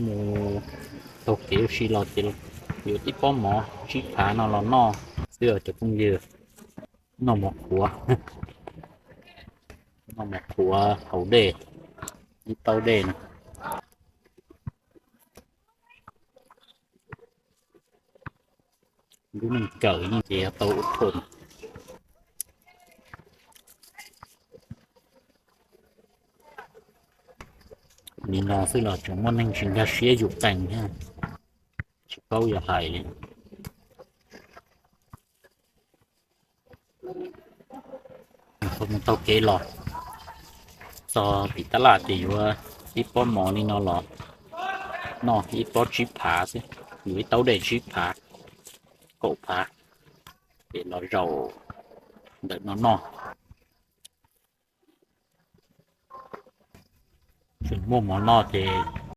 Mus taug kev ua si los ces yuav tib pob mov tsib phav no los noj xwb os cov phooj ywg. Noj mov qhuav, noj mov qhuav haus dej, ib taub dej no. Lub neej kawm yeej ces tau ua thuam li no xwb los tseem muaj neeg tsis nkag siab yus qees thiab, tsis paub yuav hais li. Mus taug kev los txog tim tab laj ces yuav ib pob mov li no los noj, ib pob tsib phav xwb, yuav ib taub dej tsib phav, kaum phav, ces los zaum ntawm no noj. Tseem muaj mov noj ces